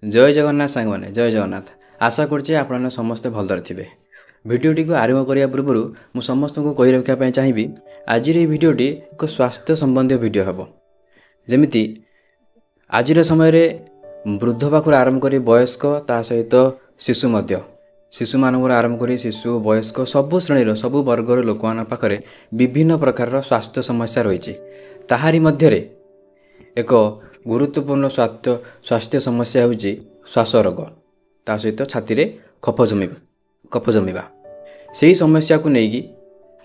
ଜୟ ଜଗନ୍ନାଥ ସାଙ୍ଗମାନେ, ଜୟ ଜଗନ୍ନାଥ। ଆଶା କରୁଛି ଆପଣମାନେ ସମସ୍ତେ ଭଲରେ ଥିବେ। ଭିଡ଼ିଓଟିକୁ ଆରମ୍ଭ କରିବା ପୂର୍ବରୁ ମୁଁ ସମସ୍ତଙ୍କୁ କହି ରଖିବା ପାଇଁ ଚାହିଁବି, ଆଜିର ଏହି ଭିଡ଼ିଓଟି ଏକ ସ୍ୱାସ୍ଥ୍ୟ ସମ୍ବନ୍ଧୀୟ ଭିଡ଼ିଓ ହେବ। ଯେମିତି ଆଜିର ସମୟରେ ବୃଦ୍ଧ ପାଖରୁ ଆରମ୍ଭ କରି ବୟସ୍କ, ତା ସହିତ ଶିଶୁ ମଧ୍ୟ, ଶିଶୁମାନଙ୍କର ଆରମ୍ଭ କରି ଶିଶୁ, ବୟସ୍କ, ସବୁ ଶ୍ରେଣୀର ସବୁ ବର୍ଗର ଲୋକମାନଙ୍କ ପାଖରେ ବିଭିନ୍ନ ପ୍ରକାରର ସ୍ୱାସ୍ଥ୍ୟ ସମସ୍ୟା ରହିଛି। ତାହାରି ମଧ୍ୟରେ ଏକ ଗୁରୁତ୍ୱପୂର୍ଣ୍ଣ ସ୍ୱାସ୍ଥ୍ୟ ସମସ୍ୟା ହେଉଛି ଶ୍ୱାସ ରୋଗ, ତା ସହିତ ଛାତିରେ କଫ ଜମିବା। ସେହି ସମସ୍ୟାକୁ ନେଇକି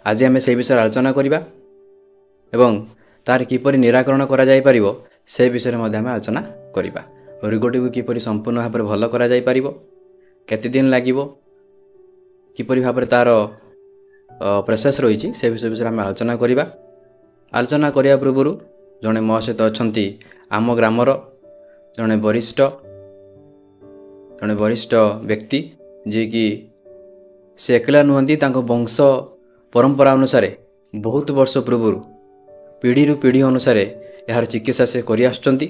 ଆଜି ଆମେ ସେହି ବିଷୟରେ ଆଲୋଚନା କରିବା ଏବଂ ତାର କିପରି ନିରାକରଣ କରାଯାଇପାରିବ ସେ ବିଷୟରେ ମଧ୍ୟ ଆମେ ଆଲୋଚନା କରିବା। ରୋଗଟିକୁ କିପରି ସମ୍ପୂର୍ଣ୍ଣ ଭାବରେ ଭଲ କରାଯାଇପାରିବ, କେତେ ଦିନ ଲାଗିବ, କିପରି ଭାବରେ ତା'ର ପ୍ରୋସେସ୍ ରହିଛି, ସେ ବିଷୟରେ ଆମେ ଆଲୋଚନା କରିବା। ଆଲୋଚନା କରିବା ପୂର୍ବରୁ ଜଣେ ମୋ ସହିତ ଅଛନ୍ତି ଆମ ଗ୍ରାମର ଜଣେ ବରିଷ୍ଠ ବ୍ୟକ୍ତି, ଯିଏକି ସେ ଏକଲା ନୁହନ୍ତି, ତାଙ୍କ ବଂଶ ପରମ୍ପରା ଅନୁସାରେ ବହୁତ ବର୍ଷ ପୂର୍ବରୁ ପିଢ଼ିରୁ ପିଢ଼ି ଅନୁସାରେ ଏହାର ଚିକିତ୍ସା ସେ କରିଆସୁଛନ୍ତି।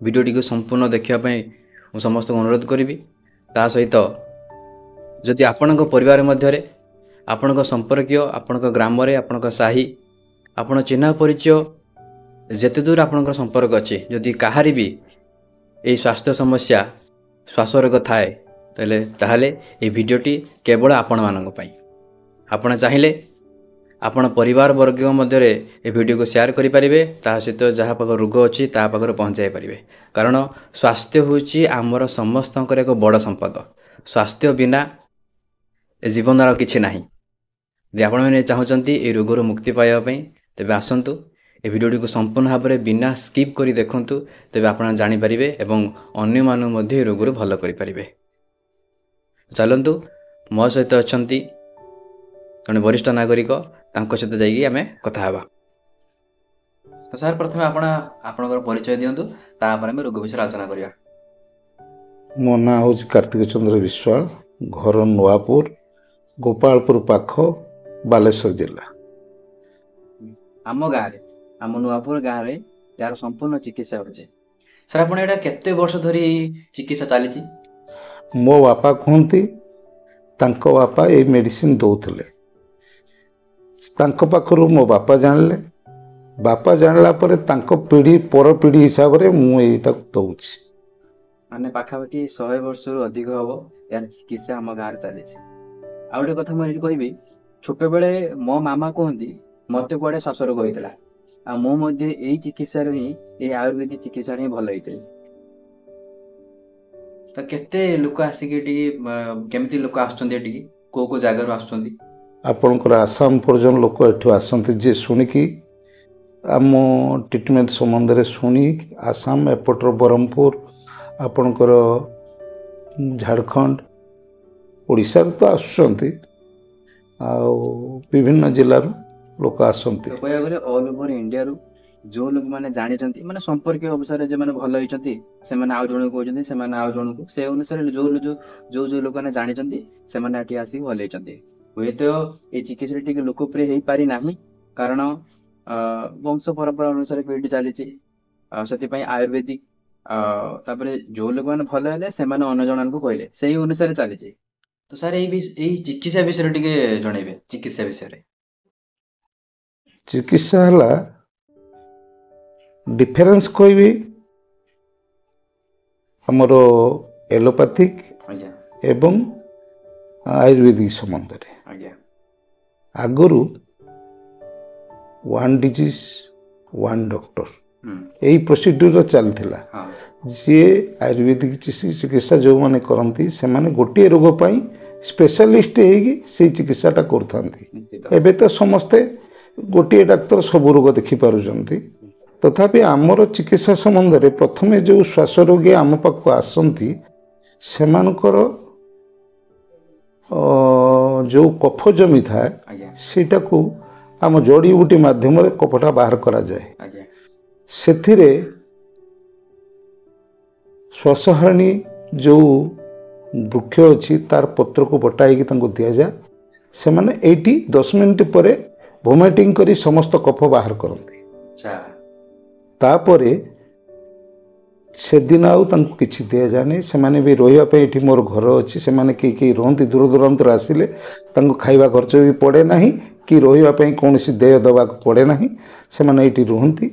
ଭିଡ଼ିଓଟିକୁ ସମ୍ପୂର୍ଣ୍ଣ ଦେଖିବା ପାଇଁ ମୁଁ ସମସ୍ତଙ୍କୁ ଅନୁରୋଧ କରିବି। ତା ସହିତ ଯଦି ଆପଣଙ୍କ ପରିବାର ମଧ୍ୟରେ, ଆପଣଙ୍କ ସମ୍ପର୍କୀୟ, ଆପଣଙ୍କ ଗ୍ରାମରେ, ଆପଣଙ୍କ ସାହି, ଆପଣ ଚିହ୍ନା ପରିଚୟ, ଯେତେ ଦୂର ଆପଣଙ୍କର ସମ୍ପର୍କ ଅଛି, ଯଦି କାହାରି ବି ଏହି ସ୍ୱାସ୍ଥ୍ୟ ସମସ୍ୟା ଶ୍ୱାସ ରୋଗ ଥାଏ, ତାହେଲେ ଏହି ଭିଡ଼ିଓଟି କେବଳ ଆପଣମାନଙ୍କ ପାଇଁ। ଆପଣ ଚାହିଁଲେ ଆପଣ ପରିବାର ବର୍ଗଙ୍କ ମଧ୍ୟରେ ଏ ଭିଡ଼ିଓକୁ ସେୟାର କରିପାରିବେ, ତା ସହିତ ଯାହା ପାଖରେ ରୋଗ ଅଛି ତା ପାଖରେ ପହଞ୍ଚାଇ ପାରିବେ। କାରଣ ସ୍ୱାସ୍ଥ୍ୟ ହେଉଛି ଆମର ସମସ୍ତଙ୍କର ଏକ ବଡ଼ ସମ୍ପଦ। ସ୍ୱାସ୍ଥ୍ୟ ବିନା ଏ ଜୀବନର ଆଉ କିଛି ନାହିଁ। ଯଦି ଆପଣମାନେ ଚାହୁଁଛନ୍ତି ଏହି ରୋଗରୁ ମୁକ୍ତି ପାଇବା ପାଇଁ, ତେବେ ଆସନ୍ତୁ ଏ ଭିଡ଼ିଓଟିକୁ ସମ୍ପୂର୍ଣ୍ଣ ଭାବରେ ବିନା ସ୍କିପ୍ କରି ଦେଖନ୍ତୁ, ତେବେ ଆପଣ ଜାଣିପାରିବେ ଏବଂ ଅନ୍ୟମାନଙ୍କୁ ମଧ୍ୟ ଏ ରୋଗରୁ ଭଲ କରିପାରିବେ। ଚାଲନ୍ତୁ, ମୋ ସହିତ ଅଛନ୍ତି ଜଣେ ବରିଷ୍ଠ ନାଗରିକ, ତାଙ୍କ ସହିତ ଯାଇକି ଆମେ କଥା ହେବା। ତ ସାର୍, ପ୍ରଥମେ ଆପଣ ଆପଣଙ୍କର ପରିଚୟ ଦିଅନ୍ତୁ, ତାପରେ ଆମେ ରୋଗ ବିଷୟରେ ଆଲୋଚନା କରିବା। ମୋ ନାଁ ହେଉଛି କାର୍ତ୍ତିକ ଚନ୍ଦ୍ର ବିଶ୍ୱାଳ, ଘର ନୂଆପୁର, ଗୋପାଳପୁର ପାଖ, ବାଲେଶ୍ୱର ଜିଲ୍ଲା। ଆମ ଗାଁରେ, ଆମ ନୂଆପୁର ଗାଁରେ ଏହାର ସମ୍ପୂର୍ଣ୍ଣ ଚିକିତ୍ସା ହେଉଛି। ସାର୍, ଆପଣ ଏଇଟା କେତେ ବର୍ଷ ଧରି ଚିକିତ୍ସା ଚାଲିଛି? ମୋ ବାପା କୁହନ୍ତି ତାଙ୍କ ବାପା ଏଇ ମେଡ଼ିସିନ ଦେଉଥିଲେ। ତାଙ୍କ ପାଖରୁ ମୋ ବାପା ଜାଣିଲେ, ବାପା ଜାଣିଲା ପରେ ତାଙ୍କ ପିଢ଼ି ପର ପିଢ଼ି ହିସାବରେ ମୁଁ ଏଇଟାକୁ ଦେଉଛି। ମାନେ ପାଖାପାଖି 100 ବର୍ଷରୁ ଅଧିକ ହେବ ଏହାର ଚିକିତ୍ସା ଆମ ଗାଁରେ ଚାଲିଛି। ଆଉ ଗୋଟେ କଥା ମୁଁ ଏଇଠି କହିବି, ଛୋଟବେଳେ ମୋ ମାମା କୁହନ୍ତି ମୋତେ କୁଆଡ଼େ ଶ୍ୱାସ ରୋଗ ହେଇଥିଲା, ଆଉ ମୁଁ ମଧ୍ୟ ଏଇ ଚିକିତ୍ସାରୁ ହିଁ, ଏଇ ଆୟୁର୍ବେଦିକ ଚିକିତ୍ସାରେ ହିଁ ଭଲ ହେଇଥିଲି। ତ କେତେ ଲୋକ ଆସିକି ଏଠିକି, କେମିତି ଲୋକ ଆସୁଛନ୍ତି ଏଠିକି, କୋଉ କୋଉ ଜାଗାରୁ ଆସୁଛନ୍ତି? ଆପଣଙ୍କର ଆସାମ ପର୍ଯ୍ୟନ୍ତ ଲୋକ ଏଠୁ ଆସନ୍ତି, ଯିଏ ଶୁଣିକି ଆମ ଟ୍ରିଟମେଣ୍ଟ ସମ୍ବନ୍ଧରେ ଶୁଣି ଆସାମ, ଏପଟର ବ୍ରହ୍ମପୁର, ଆପଣଙ୍କର ଝାଡ଼ଖଣ୍ଡ, ଓଡ଼ିଶାରୁ ତ ଆସୁଛନ୍ତି, ଆଉ ବିଭିନ୍ନ ଜିଲ୍ଲାରୁ ଲୋକ ଆସନ୍ତି। କହିବାକୁ ଗଲେ ଅଲ୍ ଓଭର ଇଣ୍ଡିଆରୁ ଯେଉଁ ଲୋକମାନେ ଜାଣିଛନ୍ତି, ମାନେ ସମ୍ପର୍କୀୟ ଅନୁସାରେ ଯେଉଁମାନେ ଭଲ ହେଇଛନ୍ତି ସେମାନେ ଆଉ ଜଣକୁ କହୁଛନ୍ତି, ସେମାନେ ଆଉ ଜଣକୁ, ସେ ଅନୁସାରେ ଯେଉଁ ଯେଉଁ ଯେଉଁ ଲୋକମାନେ ଜାଣିଛନ୍ତି ସେମାନେ ଏଠି ଆସିକି ଭଲ ହେଇଛନ୍ତି। ହୁଏତ ଏଇ ଚିକିତ୍ସାଟି ଟିକେ ଲୋକପ୍ରିୟ ହେଇପାରି ନାହିଁ, କାରଣ ବଂଶ ପରମ୍ପରା ଅନୁସାରେ ପିଢ଼ି ଚାଲିଛି, ସେଥିପାଇଁ ଆୟୁର୍ବେଦିକ, ତାପରେ ଯେଉଁ ଲୋକମାନେ ଭଲ ହେଲେ ସେମାନେ ଅନ୍ୟ ଜଣଙ୍କୁ କହିଲେ, ସେଇ ଅନୁସାରେ ଚାଲିଛି। ତ ସାର୍, ଏଇ ଚିକିତ୍ସା ବିଷୟରେ ଟିକେ ଜଣେଇବେ। ଚିକିତ୍ସା ବିଷୟରେ। ଚିକିତ୍ସା ହେଲା ଡିଫରେନ୍ସ କହିବି ଆମର ଏଲୋପାଥିକ ଏବଂ ଆୟୁର୍ବେଦିକ ସମ୍ବନ୍ଧରେ। ଆଗରୁ ୱାନ୍ ଡିଜିଜ୍ ୱାନ୍ ଡକ୍ଟର ଏଇ ପ୍ରୋସିଡ୍ୟୁର ଚାଲିଥିଲା। ଯିଏ ଆୟୁର୍ବେଦିକ ଚିକିତ୍ସା ଯେଉଁମାନେ କରନ୍ତି ସେମାନେ ଗୋଟିଏ ରୋଗ ପାଇଁ ସ୍ପେଶାଲିଷ୍ଟ ହେଇକି ସେଇ ଚିକିତ୍ସାଟା କରୁଥାନ୍ତି। ଏବେ ତ ସମସ୍ତେ ଗୋଟିଏ ଡାକ୍ତର ସବୁ ରୋଗ ଦେଖିପାରୁଛନ୍ତି। ତଥାପି ଆମର ଚିକିତ୍ସା ସମ୍ବନ୍ଧରେ ପ୍ରଥମେ ଯେଉଁ ଶ୍ୱାସ ରୋଗୀ ଆମ ପାଖକୁ ଆସନ୍ତି ସେମାନଙ୍କର ଯେଉଁ କଫ ଜମିଥାଏ ସେଇଟାକୁ ଆମ ଜଡ଼ିବୁଟି ମାଧ୍ୟମରେ କଫଟା ବାହାର କରାଯାଏ। ସେଥିରେ ଶ୍ୱାସହାରିଣୀ ଯେଉଁ ବୃକ୍ଷ ଅଛି ତାର ପତ୍ରକୁ ବଟା ହେଇକି ତାଙ୍କୁ ଦିଆଯାଏ। ସେମାନେ ଏଇଠି 10 ମିନିଟ୍ ପରେ ଭୋମିଟିଂ କରି ସମସ୍ତ କଫ ବାହାର କରନ୍ତି। ତାପରେ ସେଦିନ ଆଉ ତାଙ୍କୁ କିଛି ଦିଆଯାଏନି। ସେମାନେ ବି ରହିବା ପାଇଁ ଏଠି ମୋର ଘର ଅଛି, ସେମାନେ କେହି କେହି ରୁହନ୍ତି, ଦୂର ଦୂରାନ୍ତରୁ ଆସିଲେ ତାଙ୍କୁ ଖାଇବା ଖର୍ଚ୍ଚ ବି ପଡ଼େ ନାହିଁ କି ରହିବା ପାଇଁ କୌଣସି ଦେୟ ଦେବାକୁ ପଡ଼େ ନାହିଁ। ସେମାନେ ଏଇଠି ରୁହନ୍ତି,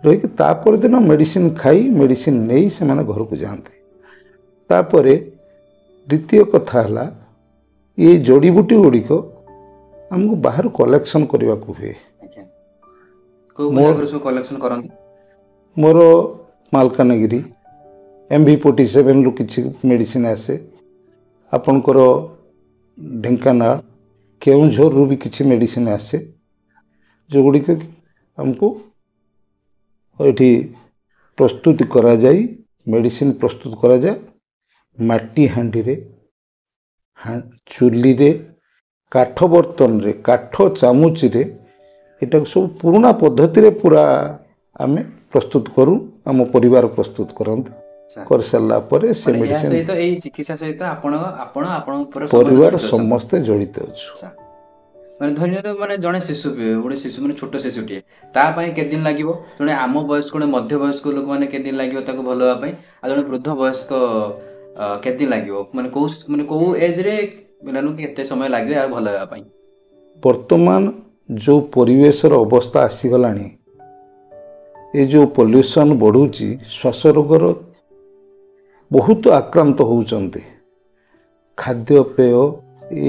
ରହିକି ତାପର ଦିନ ମେଡ଼ିସିନ ଖାଇ ମେଡ଼ିସିନ ନେଇ ସେମାନେ ଘରକୁ ଯାଆନ୍ତି। ତାପରେ ଦ୍ୱିତୀୟ କଥା ହେଲା, ଏ ଜଡ଼ିବୁଟି ଗୁଡ଼ିକ ଆମକୁ ବାହାରୁ କଲେକ୍ସନ୍ କରିବାକୁ ହୁଏ। କଲେକ୍ସନ୍ କରନ୍ତି? ମୋର ମାଲକାନଗିରି MV 47ରୁ କିଛି ମେଡ଼ିସିନ ଆସେ, ଆପଣଙ୍କର ଢେଙ୍କାନାଳ କେଉଁଝରରୁ ବି କିଛି ମେଡ଼ିସିନ ଆସେ, ଯେଉଁଗୁଡ଼ିକ ଆମକୁ ଏଠି ପ୍ରସ୍ତୁତି କରାଯାଇ ମେଡ଼ିସିନ ପ୍ରସ୍ତୁତ କରାଯାଏ ମାଟି ହାଣ୍ଡିରେ, ଚୁଲିରେ, କାଠ ବର୍ତ୍ତନରେ, କାଠ ଚାମୁଚିରେ। ଏଟାକୁ ସବୁ ପୁରୁଣା ପଦ୍ଧତିରେ ପୁରା ଆମେ ପ୍ରସ୍ତୁତ କରୁ, ଆମ ପରିବାର ପ୍ରସ୍ତୁତ କରନ୍ତି। କରିସାରିଲା ପରେ ସେ ମେଡ଼ିସିନ ସହିତ, ଏଇ ଚିକିତ୍ସା ସହିତ ଆପଣ ଆପଣ ଆପଣଙ୍କ ପରିବାର ସମସ୍ତେ ଜଡ଼ିତ ଅଛୁ। ମାନେ ଧରିନିଅନ୍ତୁ, ମାନେ ଜଣେ ଶିଶୁ, ଗୋଟେ ଶିଶୁ, ମାନେ ଛୋଟ ଶିଶୁଟିଏ, ତା ପାଇଁ କେତେ ଦିନ ଲାଗିବ? ଜଣେ ଆମ ବୟସ୍କ, ଜଣେ ମଧ୍ୟବୟସ୍କ ଲୋକମାନେ କେତେ ଦିନ ଲାଗିବ ତାକୁ ଭଲ ହେବା ପାଇଁ? ଆଉ ଜଣେ ବୃଦ୍ଧ ବୟସ୍କ କେତେ ଦିନ ଲାଗିବ? ମାନେ କୋଉ ଏଜରେ ପିଲାଙ୍କୁ କେତେ ସମୟ ଲାଗିବ ଆଉ ଭଲ ହେବା ପାଇଁ? ବର୍ତ୍ତମାନ ଯେଉଁ ପରିବେଶର ଅବସ୍ଥା ଆସିଗଲାଣି, ଏ ଯେଉଁ ପଲ୍ୟୁସନ୍ ବଢ଼ୁଛି, ଶ୍ୱାସ ରୋଗର ବହୁତ ଆକ୍ରାନ୍ତ ହେଉଛନ୍ତି। ଖାଦ୍ୟପେୟ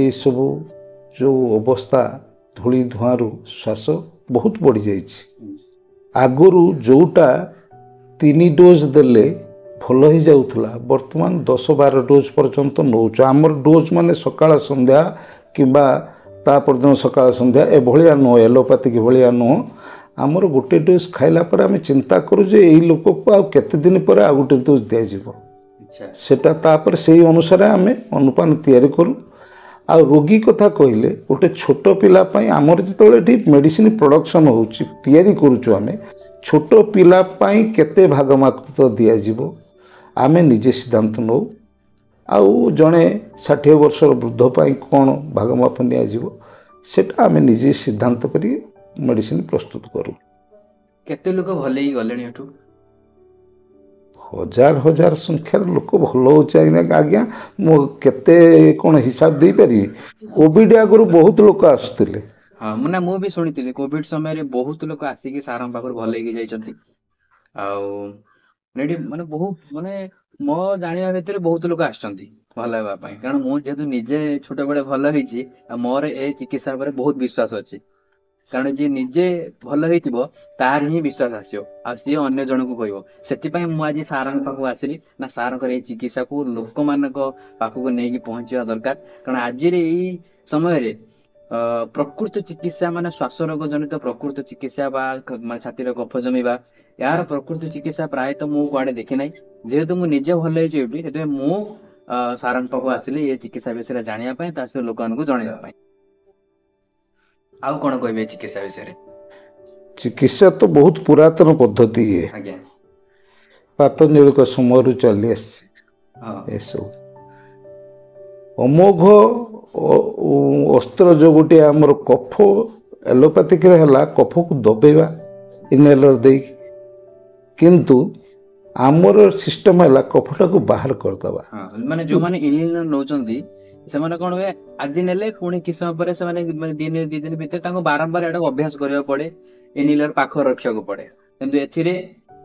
ଏସବୁ ଯେଉଁ ଅବସ୍ଥା, ଧୂଳି ଧୂଆଁରୁ ଶ୍ୱାସ ବହୁତ ବଢ଼ିଯାଇଛି। ଆଗରୁ ଯେଉଁଟା 3 ଡୋଜ୍ ଦେଲେ ଭଲ ହେଇଯାଉଥିଲା, ବର୍ତ୍ତମାନ 10-12 ଡୋଜ୍ ପର୍ଯ୍ୟନ୍ତ ନେଉଛୁ। ଆମର ଡୋଜ୍ ମାନେ ସକାଳ ସନ୍ଧ୍ୟା କିମ୍ବା ତା ପରଦିନ ସକାଳ ସନ୍ଧ୍ୟା ଏଭଳିଆ ନୁହଁ, ଏଲୋପାଥିକ ଭଳିଆ ନୁହଁ। ଆମର ଗୋଟେ ଡୋଜ୍ ଖାଇଲା ପରେ ଆମେ ଚିନ୍ତା କରୁ ଯେ ଏଇ ଲୋକକୁ ଆଉ କେତେ ଦିନ ପରେ ଆଉ ଗୋଟେ ଡୋଜ୍ ଦିଆଯିବ ସେଟା, ତାପରେ ସେଇ ଅନୁସାରେ ଆମେ ଅନୁପାନ ତିଆରି କରୁ। ଆଉ ରୋଗୀ କଥା କହିଲେ, ଗୋଟେ ଛୋଟ ପିଲା ପାଇଁ ଆମର ଯେତେବେଳେ ଏଠି ମେଡ଼ିସିନ ପ୍ରଡ଼କ୍ସନ୍ ହେଉଛି, ତିଆରି କରୁଛୁ ଆମେ, ଛୋଟ ପିଲା ପାଇଁ କେତେ ଭାଗ ମାପ ଦିଆଯିବ ଆମେ ନିଜେ ସିଦ୍ଧାନ୍ତ ନେଉ, ଆଉ ଜଣେ 60 ବର୍ଷର ବୃଦ୍ଧ ପାଇଁ କ'ଣ ଭାଗ ମାପ ନିଆଯିବ ସେଟା ଆମେ ନିଜେ ସିଦ୍ଧାନ୍ତ କରି ମେଡ଼ିସିନ ପ୍ରସ୍ତୁତ କରୁ। କେତେ ଲୋକ ଭଲ ହେଇକି ଗଲେଣି ଏଠୁ? ହଜାର ହଜାର ସଂଖ୍ୟାର ଲୋକ ଭଲ ହେଉଛି ଆଜ୍ଞା। ଆଜ୍ଞା, ମୁଁ କେତେ କ'ଣ ହିସାବ ଦେଇପାରିବି? କୋଭିଡ଼ ଆଗରୁ ବହୁତ ଲୋକ ଆସୁଥିଲେ। ହଁ, ମୁଁ ନା ମୁଁ ବି ଶୁଣିଥିଲି, କୋଭିଡ ସମୟରେ ବହୁତ ଲୋକ ଆସିକି ସାରଙ୍କ ପାଖରୁ ଭଲ ହେଇକି ଯାଇଛନ୍ତି। ଆଉ ଏଠି ମାନେ ବହୁତ, ମାନେ ମୋ ଜାଣିବା ଭିତରେ ବହୁତ ଲୋକ ଆସୁଛନ୍ତି ଭଲ ହେବା ପାଇଁ। କାରଣ ମୁଁ ଯେହେତୁ ନିଜେ ଛୋଟବେଳେ ଭଲ ହେଇଛି, ଆଉ ମୋର ଏ ଚିକିତ୍ସା ଉପରେ ବହୁତ ବିଶ୍ୱାସ ଅଛି। କାରଣ ଯିଏ ନିଜେ ଭଲ ହେଇଥିବ ତାର ହିଁ ବିଶ୍ୱାସ ଆସିବ ଆଉ ସିଏ ଅନ୍ୟ ଜଣକୁ କହିବ। ସେଥିପାଇଁ ମୁଁ ଆଜି ସାରଙ୍କ ପାଖକୁ ଆସିଲି ନା ସାରଙ୍କର ଏଇ ଚିକିତ୍ସାକୁ ଲୋକମାନଙ୍କ ପାଖକୁ ନେଇକି ପହଞ୍ଚିବା ଦରକାର। କାରଣ ଆଜିର ଏଇ ସମୟରେ ପ୍ରକୃତ ଚିକିତ୍ସା, ମାନେ ଶ୍ୱାସ ରୋଗ ଜନିତ ପ୍ରକୃତ ଚିକିତ୍ସା ବା ମାନେ ଛାତିର କଫ ଜମିବା, ଏହାର ପ୍ରକୃତ ଚିକିତ୍ସା ପ୍ରାୟତଃ ମୁଁ କୁଆଡେ ଦେଖି ନାହିଁ। ଯେହେତୁ ମୁଁ ନିଜେ ଭଲ ହେଇଛି ଏଇଠି, ସେଥିପାଇଁ ମୁଁ ସାରଙ୍କ ପାଖକୁ ଆସିଲି ଏ ଚିକିତ୍ସା ବିଷୟରେ ଜାଣିବା ପାଇଁ, ତା ସହିତ ଲୋକମାନଙ୍କୁ ଜଣେଇବା ପାଇଁ। ଆଉ କଣ କହିବେ ଏ ଚିକିତ୍ସା ବିଷୟରେ? ଚିକିତ୍ସା ତ ବହୁତ ପୁରାତନ ପଦ୍ଧତି ଇଏ, ପାତଞ୍ଜଳିଙ୍କ ସମୟରୁ ଚାଲି ଆସିଛି ଏସବୁ। ଅମୋଘ ଅସ୍ତ୍ର ଯେଉଁ ଗୋଟିଏ ଆମର କଫ, ଏଲୋପାଥିକରେ ହେଲା କଫକୁ ଦବେଇବା ଇନହେଲର ଦେଇକି, କିନ୍ତୁ ଆମର ସିଷ୍ଟମ ହେଲା କଫଟାକୁ ବାହାର କରିଦେବା। ମାନେ ଯୋଉମାନେ ଇନହେଲର ନେଉଛନ୍ତି, ସେମାନେ କଣ ହୁଏ, ଆଜି ନେଲେ ପୁଣି କିଛି ସମୟ ପରେ ସେମାନେ, ମାନେ ଦିନେ 2 ଦିନ ଭିତରେ ତାଙ୍କୁ ବାରମ୍ବାର ଏଟାକୁ ଅଭ୍ୟାସ କରିବାକୁ ପଡେ, ଇନହେଲର ପାଖରେ ରଖିବାକୁ ପଡେ। କିନ୍ତୁ ଏଥିରେ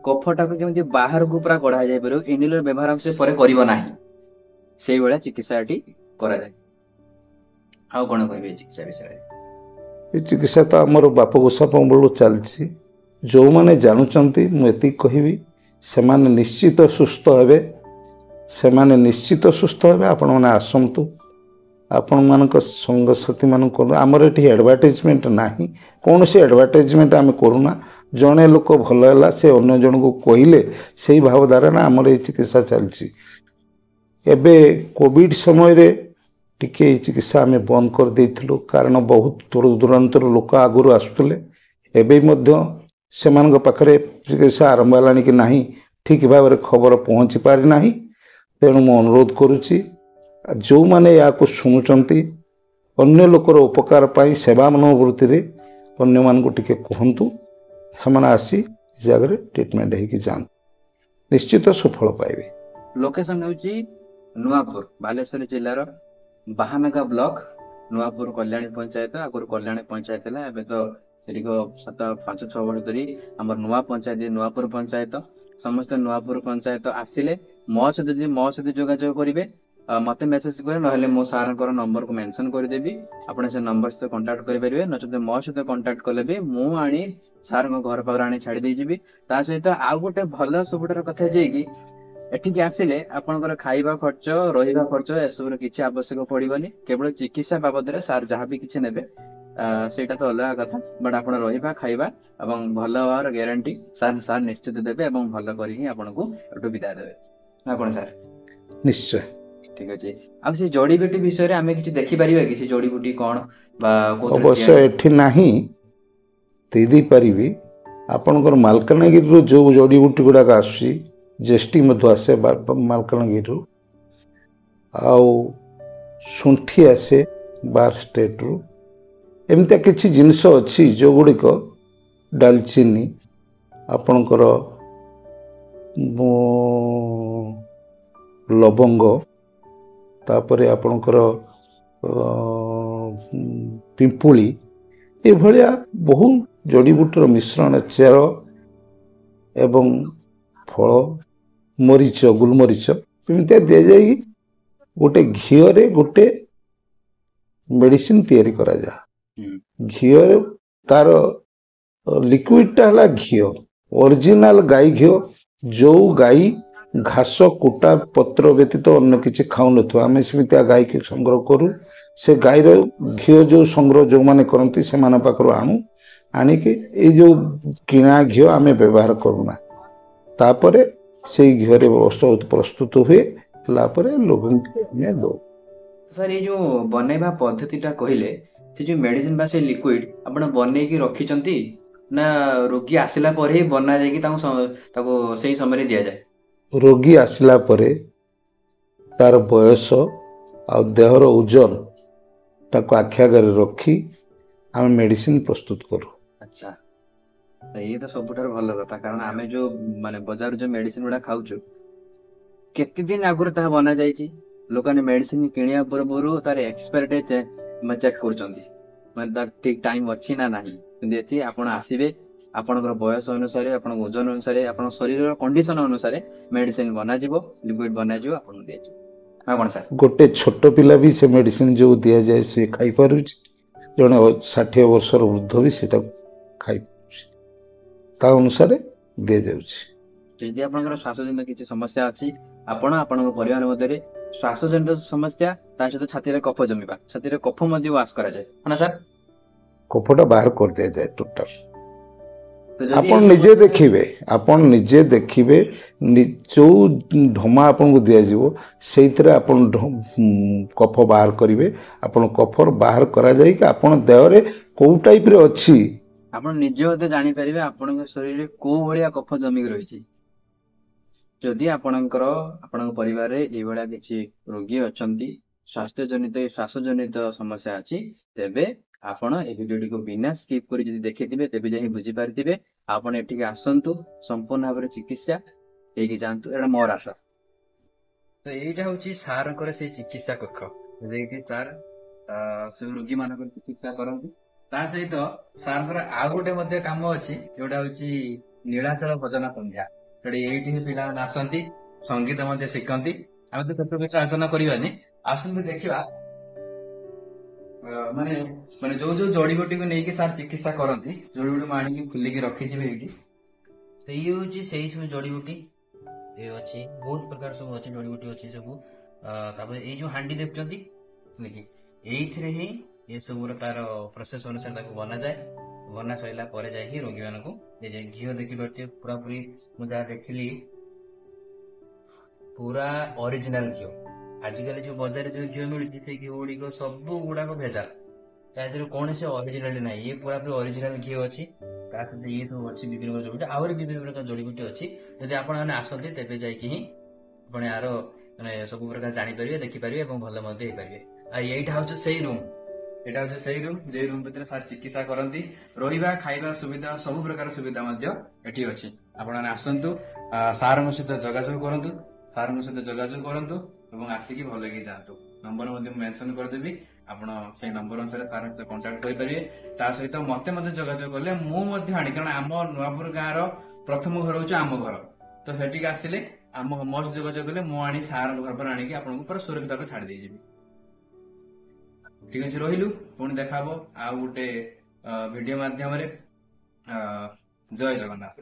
କଫଟାକୁ କେମିତି ବାହାରକୁ ପୁରା କଢା ଯାଇପାରିବ, ଇନହେଲର ବ୍ୟବହାର ସେ ପରେ କରିବ ନାହିଁ, ସେଇଭଳିଆ ଚିକିତ୍ସା ଏଠି କରାଯାଏ। ଆଉ କଣ କହିବେ ଏ ଚିକିତ୍ସା ବିଷୟରେ? ଏ ଚିକିତ୍ସା ତ ଆମର ବାପ ଗୋସାପ ବେଳୁ ଚାଲିଛି। ଯେଉଁମାନେ ଜାଣୁଛନ୍ତି, ମୁଁ ଏତିକି କହିବି, ସେମାନେ ନିଶ୍ଚିତ ସୁସ୍ଥ ହେବେ, ସେମାନେ ନିଶ୍ଚିତ ସୁସ୍ଥ ହେବେ। ଆପଣମାନେ ଆସନ୍ତୁ, ଆପଣମାନଙ୍କ ସାଙ୍ଗସାଥିମାନଙ୍କୁ। ଆମର ଏଠି ଆଡ଼ଭର୍ଟାଇଜମେଣ୍ଟ ନାହିଁ, କୌଣସି ଆଡ଼ଭର୍ଟାଇଜମେଣ୍ଟ ଆମେ କରୁନା। ଜଣେ ଲୋକ ଭଲ ହେଲା, ସେ ଅନ୍ୟ ଜଣକୁ କହିଲେ, ସେଇ ଭାବଧାରାରେ ଆମର ଏଇ ଚିକିତ୍ସା ଚାଲିଛି। ଏବେ କୋଭିଡ଼ ସମୟରେ ଟିକେ ଏଇ ଚିକିତ୍ସା ଆମେ ବନ୍ଦ କରିଦେଇଥିଲୁ, କାରଣ ବହୁତ ଦୂର ଦୂରାନ୍ତରୁ ଲୋକ ଆଗରୁ ଆସୁଥିଲେ। ଏବେ ମଧ୍ୟ ସେମାନଙ୍କ ପାଖରେ ଚିକିତ୍ସା ଆରମ୍ଭ ହେଲାଣି କି ନାହିଁ ଠିକ୍ ଭାବରେ ଖବର ପହଞ୍ଚି ପାରିନାହିଁ। ତେଣୁ ମୁଁ ଅନୁରୋଧ କରୁଛି, ଯେଉଁମାନେ ଏହାକୁ ଶୁଣୁଛନ୍ତି, ଅନ୍ୟ ଲୋକର ଉପକାର ପାଇଁ ସେବା ମନୋବୃତ୍ତିରେ ଅନ୍ୟମାନଙ୍କୁ ଟିକେ କୁହନ୍ତୁ, ସେମାନେ ଆସି ଏ ଜାଗାରେ ଟ୍ରିଟମେଣ୍ଟ ହେଇକି ଯାଆନ୍ତୁ। ନିଶ୍ଚିତ ସୁଫଳ ପାଇବେ। ଲୋକେସନ ହେଉଛି ନୂଆପୁର, ବାଲେଶ୍ୱର ଜିଲ୍ଲାର ବାହାନଗା ବ୍ଲକ, ନୂଆପୁର କଲ୍ୟାଣୀ ପଞ୍ଚାୟତ। ଆଗରୁ କଲ୍ୟାଣୀ ପଞ୍ଚାୟତ ଥିଲା, ଏବେ ତ ସେଠିକ 5-6 ବର୍ଷ ଧରି ଆମର ନୂଆ ପଞ୍ଚାୟତ, ନୂଆପୁର ପଞ୍ଚାୟତ। ସମସ୍ତେ ନୂଆପୁର ପଞ୍ଚାୟତ ଆସିଲେ ମୋ ସହିତ ଯଦି ମୋ ସହିତ ଯୋଗାଯୋଗ କରିବେ, ମତେ ମେସେଜ କରିବେ, ନହେଲେ ମୋ ସାର୍ଙ୍କର ନମ୍ବରକୁ ମେନସନ କରିଦେବି, ଆପଣ ସେ ନମ୍ବର ସହିତ କଣ୍ଟାକ୍ଟ କରିପାରିବେ। ନଚେତ ମୋ ସହିତ କଣ୍ଟାକ୍ଟ କଲେ ବି ମୁଁ ଆଣି ସାର୍ଙ୍କ ଘର ପାଖରେ ଆଣି ଛାଡ଼ି ଦେଇଯିବି। ତା ସହିତ ଆଉ ଗୋଟେ ଭଲ ସବୁଠାରୁ କଥା ଯାଇକି ଏଠିକି ଆସିଲେ ଆପଣଙ୍କର ଖାଇବା ଖର୍ଚ୍ଚ, ରହିବା ଖର୍ଚ୍ଚ ଏସବୁର କିଛି ଆବଶ୍ୟକ ପଡିବନି। କେବଳ ଚିକିତ୍ସା ବାବଦରେ ସାର୍ ଯାହା ବି କିଛି ନେବେ ସେଇଟା ତ ଅଲଗା କଥା, ବଟ୍ ଆପଣ ରହିବା, ଖାଇବା ଏବଂ ଭଲ ହେବାର ଗ୍ୟାରେଣ୍ଟି ସାର୍ ନିଶ୍ଚିତ ଦେବେ ଏବଂ ଭଲ କରି ହିଁ ଆପଣଙ୍କୁ ଏଠୁ ବିଦାୟ ଦେବେ। ନା କଣ ସାର୍? ନିଶ୍ଚୟ। ଠିକ ଅଛି। ଆଉ ସେ ଜଡିବୁଟି ବିଷୟରେ ଆମେ କିଛି ଦେଖିପାରିବା କି? ସେ ଜଡିବୁଟି କଣ ବା ଅବଶ୍ୟ ଏଠି ନାହିଁ, ଦେଇପାରିବି। ଆପଣଙ୍କର ମାଲକାନଗିରିରୁ ଯେଉଁ ଜଡିବୁଟି ଗୁଡ଼ାକ ଆସୁଛି, ଜେଷ୍ଟି ମଧ୍ୟ ଆସେ ମାଲକାନଗିରିରୁ, ଆଉ ଶୁଣ୍ଠି ଆସେ ବାହାର ଷ୍ଟେଟ୍ରୁ। ଏମିତିଆ କିଛି ଜିନିଷ ଅଛି ଯେଉଁଗୁଡ଼ିକ ଡାଲଚିନି, ଆପଣଙ୍କର ଲବଙ୍ଗ, ତାପରେ ଆପଣଙ୍କର ପିମ୍ପୁଳି, ଏଭଳିଆ ବହୁ ଜଡ଼ିବୁଟିର ମିଶ୍ରଣ, ଚେର ଏବଂ ଫଳ, ମରିଚ, ଗୋଲମରିଚ ଏମିତିଆ ଦିଆଯାଇକି ଗୋଟେ ଘିଅରେ ଗୋଟେ ମେଡ଼ିସିନ ତିଆରି କରାଯାଏ। ଘିଅରେ ତାର ଲିକ୍ୱିଡଟା ହେଲା ଘିଅ, ଅରିଜିନାଲ ଗାଈ ଘିଅ, ଯେଉଁ ଗାଈ ଘାସ କୁଟା ପତ୍ର ବ୍ୟତୀତ ଅନ୍ୟ କିଛି ଖାଉନଥିବ, ଆମେ ସେମିତିଆ ଗାଈକି ସଂଗ୍ରହ କରୁ। ସେ ଗାଈର ଘିଅ ଯେଉଁ ସଂଗ୍ରହ ଯେଉଁମାନେ କରନ୍ତି ସେମାନଙ୍କ ପାଖରୁ ଆଣୁ, ଆଣିକି ଏଇ ଯେଉଁ କିଣା ଘିଅ ଆମେ ବ୍ୟବହାର କରୁନା। ତାପରେ ସେଇ ଘିଅରେ ଔଷଧ ପ୍ରସ୍ତୁତ ହୁଏ, ହେଲା ପରେ ଲୋକଙ୍କୁ ଆମେ ଦଉ। ସାର୍, ଏଇ ଯେଉଁ ବନେଇବା ପଦ୍ଧତିଟା କହିଲେ, ସେ ଯେଉଁ ମେଡିସିନ ବା ସେ ଲିକ୍ୱିଡ ଆପଣ ବନେଇକି ରଖିଛନ୍ତି ନା ରୋଗୀ ଆସିଲା ପରେ ହିଁ ବନା ଯାଇକି ତାକୁ ସେଇ ସମୟରେ ଦିଆଯାଏ? ରୋଗୀ ଆସିଲା ପରେ ତାର ବୟସ ଆଉ ଦେହର ଓଜନ ତାକୁ ଆଖି ଆଗରେ ରଖି ଆମେ ମେଡିସିନ ପ୍ରସ୍ତୁତ କରୁ। ଆଚ୍ଛା, ଇଏ ତ ସବୁଠାରୁ ଭଲ କଥା, କାରଣ ଆମେ ଯୋଉ ମାନେ ବଜାରରୁ ଯୋଉ ମେଡିସିନ ଗୁଡା ଖାଉଛୁ, କେତେ ଦିନ ଆଗରୁ ତାହା ବନା ଯାଇଛି, ଲୋକମାନେ ମେଡିସିନ କିଣିବା ପୂର୍ବରୁ ତାର ଏକ୍ସପାୟାର ଡେଟ୍ ଚେକ୍ କରୁଛନ୍ତି, ମାନେ ତାର ଠିକ ଟାଇମ ଅଛି ନା ନାହିଁ। କିନ୍ତୁ ଏଠି ଆପଣ ଆସିବେ, ଆପଣଙ୍କର ବୟସ ଅନୁସାରେ, ଆପଣଙ୍କ ଓଜନ ଅନୁସାରେ, ଆପଣଙ୍କ ଶରୀରର କଣ୍ଡିସନ ଅନୁସାରେ ମେଡିସିନ ବନାଯିବ, ଲିକ୍ୱିଡ ବନାଯିବ, ଆପଣଙ୍କୁ ଦିଆଯିବ। ଆଉ କଣ ସାର୍? ଗୋଟେ ଛୋଟ ପିଲା ବି ସେ ମେଡିସିନ ଯୋଉ ଦିଆଯାଏ ସେ ଖାଇପାରୁଛି, ଜଣେ 60 ବର୍ଷର ବୃଦ୍ଧ ବି ସେଟାକୁ ଖାଇପାରୁଛି, ତା ଅନୁସାରେ ଦିଆଯାଉଛି। ଯଦି ଆପଣଙ୍କର ଶ୍ୱାସଜନିତ କିଛି ସମସ୍ୟା ଅଛି, ଆପଣ ଆପଣଙ୍କ ପରିବାର ମଧ୍ୟରେ ଶ୍ୱାସଜନିତ ସମସ୍ୟା, ତା ସହିତ ଛାତିରେ କଫ ଜମିବା, ଛାତିରେ କଫ ମଧ୍ୟ ୱାଶ କରାଯାଏ, ହଁ ନା ସାର୍? କଫଟା ବାହାର କରିଦିଆଯାଏ ଟୋଟାଲ। ଆପଣ ନିଜେ ଦେଖିବେ, ଆପଣ ନିଜେ ଦେଖିବେ, ଯେଉଁ ଢମା ଆପଣଙ୍କୁ ଦିଆଯିବ ସେଇଥିରେ ଆପଣ କଫ ବାହାର କରିବେ। ଆପଣ କଫର ବାହାର କରାଯାଇକି ଆପଣ ଦେହରେ କୋଉ ଟାଇପରେ ଅଛି ଆପଣ ନିଜେ ମଧ୍ୟ ଜାଣିପାରିବେ ଆପଣଙ୍କ ଶରୀରରେ କୋଉ ଭଳିଆ କଫ ଜମିକି ରହିଛି। ଯଦି ଆପଣଙ୍କର ଆପଣଙ୍କ ପରିବାରରେ ଏଇଭଳିଆ କିଛି ରୋଗୀ ଅଛନ୍ତି, ସ୍ୱାସ୍ଥ୍ୟଜନିତ ଶ୍ୱାସଜନିତ ସମସ୍ୟା ଅଛି, ତେବେ ଆପଣ ଏ ଭିଡ଼ିଓଟିକୁ ବିନା ସ୍କିପ୍ କରି ଯଦି ଦେଖିଥିବେ ତେବେ ଯାଇ ବୁଝିପାରିଥିବେ। ଆପଣ ଏଠିକି ଆସନ୍ତୁ, ସମ୍ପୂର୍ଣ୍ଣ ଭାବରେ ଚିକିତ୍ସା ହେଇକି ଯାଆନ୍ତୁ, ଏଇଟା ମୋର ଆଶା। ତ ଏଇଟା ହଉଛି ସାରଙ୍କର ସେଇ ଚିକିତ୍ସା କକ୍ଷ, ଯେଉଁଠି ସାର୍ ସେ ରୋଗୀମାନଙ୍କର ଚିକିତ୍ସା କରନ୍ତି। ତା ସହିତ ସାରଙ୍କର ଆଉ ଗୋଟେ ମଧ୍ୟ କାମ ଅଛି, ଯୋଉଟା ହଉଛି ନୀଳାଚଳ ଭଜନ ସନ୍ଧ୍ୟା। ସେଠି ଏଇଠି ହିଁ ପିଲାମାନେ ଆସନ୍ତି, ସଙ୍ଗୀତ ମଧ୍ୟ ଶିଖନ୍ତି। ଆମେ ତ ସେସବୁ ବିଷୟରେ ଆଲୋଚନା କରିବାନି, ଆସନ୍ତୁ ଦେଖିବା ମାନେ ମାନେ ଯୋଉ ଯୋଉ ଜଡିବୁଟିକୁ ନେଇକି ସାର୍ ଚିକିତ୍ସା କରନ୍ତି, ଜଡିବୁଟି ମୁଁ ଆଣିକି ଖୋଲିକି ରଖିଯିବି ଏଇଠି। ସେଇ ହଉଛି ସେଇ ସବୁ ଜଡିବୁଟି ଏ ଅଛି, ବହୁତ ପ୍ରକାର ସବୁ ଅଛି ଜଡିବୁଟି ଅଛି ସବୁ। ତାପରେ ଏଇ ଯୋଉ ହାଣ୍ଡି ଦେଖୁଛନ୍ତି ନାକି, ଏଇଥିରେ ହିଁ ଏସବୁର ତାର ପ୍ରୋସେସ ଅନୁସାରେ ତାକୁ ବନାଯାଏ। ବନା ସରିଲା ପରେ ଯାଇକି ରୋଗୀମାନଙ୍କୁ ଦିଆଯାଏ। ଘିଅ ଦେଖିପାରୁଥିବେ ପୁରାପୁରି, ମୁଁ ଯାହା ଦେଖିଲି ପୁରା ଅରିଜିନାଲ ଘିଅ। ଆଜିକାଲି ଯୋଉ ବଜାରରେ ଯୋଉ ଘିଅ ମିଳୁଛି ସେଇ ଘିଅ ଗୁଡିକ ସବୁ ଗୁଡାକ ଭେଜାଲ, ତା ଦେହରେ କୌଣସି ଅରିଜିନାଲିଟି ନାହିଁ। ଇଏ ପୁରାପୁରି ଅରିଜିନାଲ ଘିଅ ଅଛି। ତା ସହିତ ଇଏ ସବୁ ଅଛି ବିଭିନ୍ନ ପ୍ରକାର ଜଡିବୁଟି, ଆହୁରି ବିଭିନ୍ନ ପ୍ରକାର ଜଡିବୁଟି ଅଛି। ଯଦି ଆପଣମାନେ ଆସନ୍ତି ତେବେ ଯାଇକି ହିଁ ଆପଣ ଏହାର ମାନେ ସବୁ ପ୍ରକାର ଜାଣିପାରିବେ, ଦେଖିପାରିବେ ଏବଂ ଭଲ ମଧ୍ୟ ହେଇପାରିବେ। ଆଉ ଏଇଟା ହଉଛି ସେଇ ରୁମ୍, ଏଇଟା ହଉଛି ସେଇ ରୁମ୍ ଯେ ରୁମ୍ ଭିତରେ ସାର୍ ଚିକିତ୍ସା କରନ୍ତି। ରହିବା ଖାଇବା ସୁବିଧା ସବୁ ପ୍ରକାର ସୁବିଧା ମଧ୍ୟ ଏଠି ଅଛି। ଆପଣମାନେ ଆସନ୍ତୁ, ସାରଙ୍କ ସହିତ ଯୋଗାଯୋଗ କରନ୍ତୁ, ସାରଙ୍କ ସହିତ ଯୋଗାଯୋଗ କରନ୍ତୁ ଏବଂ ଆସିକି ଭଲ ହେଇକି ଯାଆନ୍ତୁ। ନମ୍ବର ମଧ୍ୟ ମୁଁ ମେନସନ କରିଦେବି, ଆପଣ ସେଇ ନମ୍ବର ଅନୁସାରେ ସାରଙ୍କ ସହିତ କଣ୍ଟାକ୍ଟ କରିପାରିବେ। ତା ସହିତ ମତେ ମଧ୍ୟ ଯୋଗାଯୋଗ କଲେ ମୁଁ ମଧ୍ୟ ଆଣି, କାରଣ ଆମ ନୂଆପୁର ଗାଁର ପ୍ରଥମ ଘର ହଉଛି ଆମ ଘର, ତ ସେଠିକି ଆସିଲେ ଆମ ମୋ ସହିତ ଯୋଗାଯୋଗ କଲେ ମୁଁ ଆଣି ସାରଙ୍କ ଘର ପରେ ଆଣିକି ଆପଣଙ୍କୁ ପୁରା ସୁରକ୍ଷିତ ଭାବେ ଛାଡି ଦେଇଯିବି। ଠିକ ଅଛି, ରହିଲୁ, ପୁଣି ଦେଖା ହବ ଆଉ ଗୋଟେ ଭିଡିଓ ମାଧ୍ୟମରେ। ଜୟ ଜଗନ୍ନାଥ।